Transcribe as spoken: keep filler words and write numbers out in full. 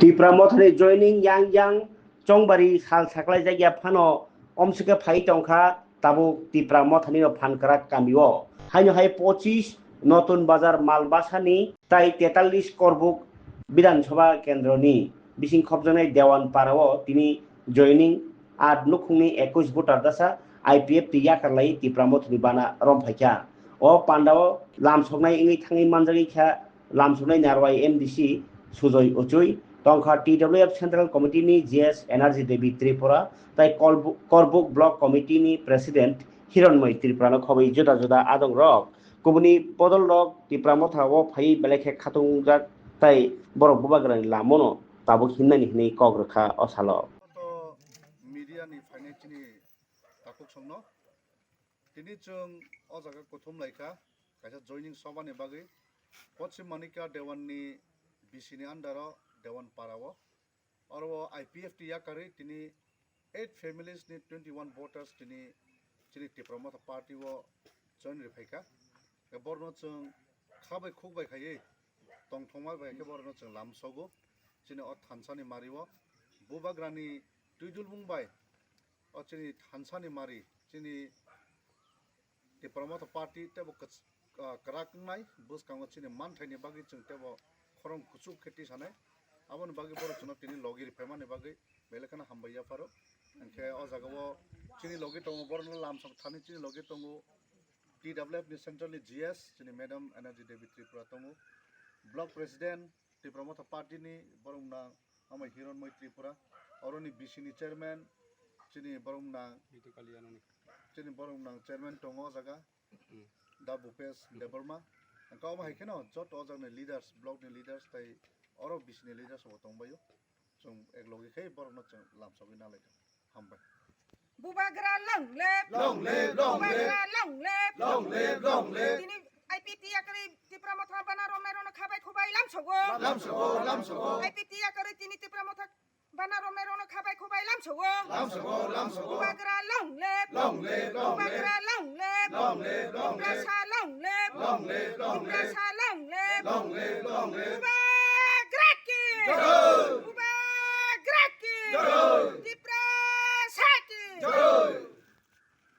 Tipra Mothani joining yang yang chongbari sal saklai jakya phano omsike phai tongkha tabuk Tipra Mothani o Phankrak kamio. Haino hai pochis Notun Bazar Malbasani tai tetallis Korbuk Bidhan Sabha Kendroni bising khopjaknai Dewan Parao tini joining at nukhungni ekush voter dasa I P F T yakarlai Tipra Mothani bana romphaikha. O pandao lamsoknai wngwi thangwi manjagwi kha lamsoknai Narwai M D C Sujoy Uchui, tongkha T W F Central Committee ni G S Energy Devi Tripura, tai Kolbu-, Korbuk Block Committee ni President Hironmoi Tripura no khobwi juda juda adong rok. Kubuni bodol rok Tipra Motha o phai belai khe khatung jak tai borok bubagra ni lamo no tabuk himnani hinwi kok rwkha o salo. To media ni phainai chini takhuk songno. Tini chwng o jaga kuthum laikha, kaisa joining sobha ni bagwi. Poschim Manikya Dewan ni B C ni under o Dewan Para o. Oro o I P F T yakarwi tini eight families ni twenty one voters tini chini Tipra Motha party o join rwphaikha. Khe borno chwng kha bai khuk bai khaiwi tongthokma bai khe borno chwng lamsogo. Chini o thansa ni mari o bubagra ni twidulmung bai o chini thansa ni mari chini Tipra Motha party tebo kwch-, ah, kwrak wngnai, bwskango chini manthaini bagwi chwng tebo khorang kuchuk khe tisanai. Aboni bagwi borok chwngno tini logi rwphaimani bagwi belai kheno hambai yapharo. Hinkhe o jagao chini logi tongo, borokno lamsok thani chini logi tongo T W F ni central ni G S, chini Madam Energy Devi Tripura tongo, Block President, Tipra Motha party ni borok nang Amai Hironmoi Tripura, oroni B C ni chairman, chini borok nang, Bitu Kalyanani. Chini borok nang chairman tongo o jaga, Hmm. Da Bhupesh Debbarma. Kau bahai kheno joto o jagni leaders, block ni leaders tai oro B C ni leaders bo tongbaio. Chwng ek logi khe borokno chwng lamsogwi nalaikha. Hambai. Bubagra long live! Long live, long live! Bubagra long live! Long live, long live! Tini I P T yakarwi Tipra Motha bana romnai rono khabai khubai lamsogo. Lamsogo, lamsogo. I P T yakarwi tini Tipra Motha bana romnai rono khabai khubai lamsogo. Lamsogo, lamsogo. Bubagra long live! Long live, long live! Bubagra long live! Long live, long live! Tiprasa long live! Long live, long live! Tiprasa long live! Long live, long live! Bubagra ki! Jai! Bubagra ki! Jai!